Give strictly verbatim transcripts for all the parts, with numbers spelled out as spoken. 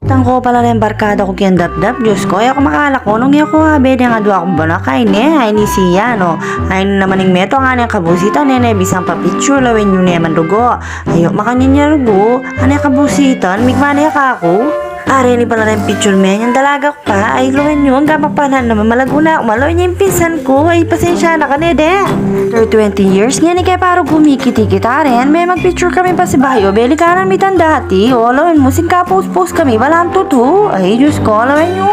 Tangko pala reng barkada ku keng Dapdap, Diyos ko, e ku makalako nung e ku abe deng adua kung bana kay ne, ay ni siya, no? Ay naman ing metung a neng kabusitan, e ne bisang pa-picture, lawen yu naman rugu. Ayu, makanyan ya rugu, a neng kabusitan, migmane kaku. Are ni pala reng picture me, yang dalaga ku pa, ay lawen yu, angga mapanan naman, malagu na, lawen yu ing pinsan ku, ay pasensya na ka ne de. After twenty years, ngeni ke pa rugu mikit-ikit, aren, me mag-picture kami pasibayu, balikan mi tang dati, o lawen mu, singkapus pus kami, balang tutu. Ay, Diyos ko, lawen yu.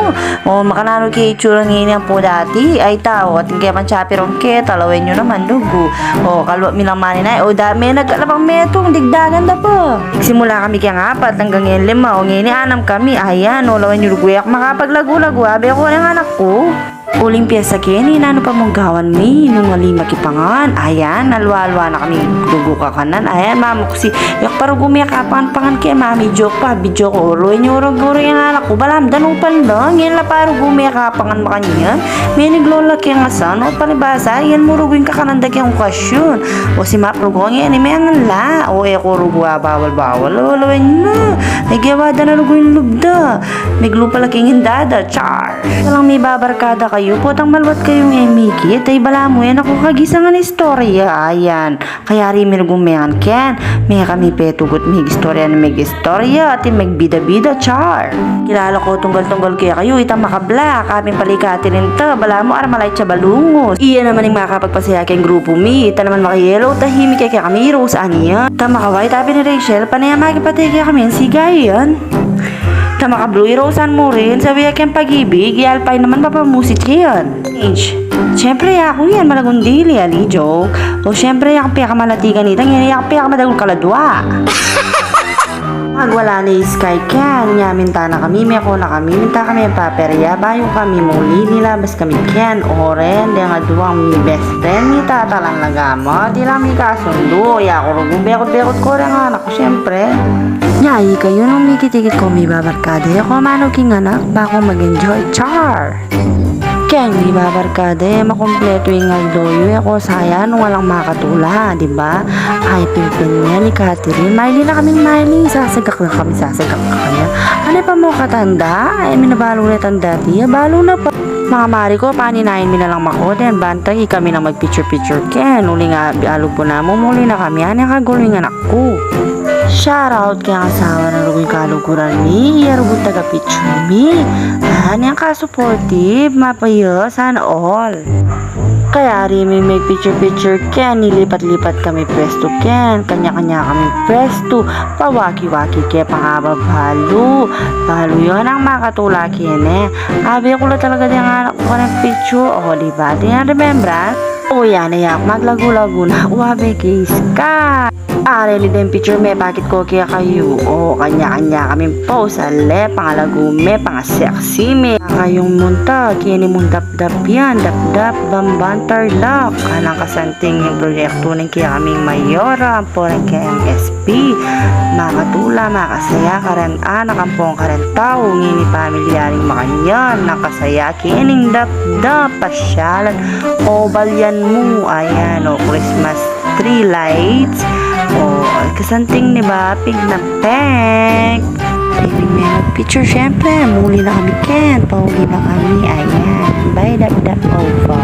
O, makananu ke itsura ngeni ampo dati. Ay, tau, atin ke man siya pirong ke, ta lawen yu naman, dugu. O, kalwa mi lang maninay. O, da, me nagkalabang metung, digdagan da pa. Simula kami keng apat, anggang ngeni lima. O, ngeni anam kami. Ayan, o, lawen yu, dugu, e ku makapaglagu-lagu, abe ku neng anak ku. Uling piyesta keni, nanu pa mung gawan mi, nung ali makipangan. Ayan, alwa-alwa na kami rugu kakanan. Ayan, mamuksi. Yak pa rugu me kapangan-pangan ke, mami joke pa, video ko. Ulu, inyo rugu ring anak ku, balam, danu pa lang. Yan la pa rugu me kapangan makanyan. Me niglola keng asan, o palibasa, yan mu rugu ing kakanan da keng okasyon. O si map rugu, ngeni me ngan la. O e ku rugu, a, bawal-bawal. O, lawen na. Ay, gewa da na rugu ing lub da. Miglupa la keng inda da, char. Kalang mibabarkada kayu, potang malwat kayung e mikit, ay balamu, e na ku kagisangan istorya, ayan. Kayari mi rugu me ngan ken, me kami petugut migistorya nang migistorya, atin migbida-bida, char. Kilala ku tunggal-tunggal kekayu, ita makablak, abe pala i Catherine ta, balamu, ara malay tsa balungus. Iya naman ing makapagpasaya keng grupu mi, ita naman maka-yellow, tahimik kekami, Rose Ann yan. Ta maka-white, abe ni Rachel, pane ya makipate kekami, siga yan. Ta maka-blue, i Rose Ann mu rin, sabi ya keng Pag-ibig, i Alpine naman, papamusit ke yan. Change. Siyempre, aku yan, malagung dili, ali, joke. O, siyempre, aku pekamalati kanita, ngeni aku pekamadagul kaladwa. Magwala ni Sky ken, nya minta na kami, meko na kami, minta kami paperya, bayu kami muli, nilabas kami ken, o ren, deng aduang mi best friend, mi tatalan la gamat, di la mi kasundu, ya ku rugu, bekut-bekut ku reng anak ku, siyempre. Nya, ikayu nung mikit-ikit ku mibabarkada, e ku amanu king anak, ba ku mag-enjoy, char! Keng mibabarkada, e makumpletu ing aldo yu, e ku saya nung alang makatula, di ba? Ay, pimpin ya ni Catherine, maili na kaming maili, sasagak na kami, sasagak na kami. Ane pa mu katanda, e mi na balu retang dati, e balu na pa. Mga mari ku, paninayan mi na lang mako, den bantay, ikami nang mag-picture-picture ken, uling alugbu na mu, muli na kami, ane kagulu ing anak ku. Shout out keng asawa nang rugu ing kaluguran mi, iya rugu ing taga-picture mi. Ane ing ka-supportive, mapaya, sana all. Kayari mi mag-picture-picture ken, ilipat-lipat kami pwestu ken, kanya-kanya kami pwestu, pawaki-waki ke, pangaba balu, balu yu nang makatula kene. Abe ku la talaga deng anak ku kareng picture, o, di ba? Atin yang remembrance. O, yan, e ya ku maglagu-lagu na ku abe kay Sky. Are ni deng picture me pakit ku kekayu. O, kanya-kanya kaming pose, ale, pangalagu me, panga-sexy me. Kayung munta, keni mung Dapdap yan, Dapdap, Bamban, Tarlac. Anang kasanting ing proyektu ning kekaming mayora, ampo ring keng S P. Makatula, makasaya, kareng anak, ampong kareng tau, ngeni pamilyaring makanyan, nang kasaya, kening Dapdap, pasyalan, o, balyan mu, ayan, o, Christmas tree lights, o, kasanting ni Bapig na pek. Pwede me mag-picture, syempre, muli na kami ken, pauli na kami, ayan, bye, Dapdap, over.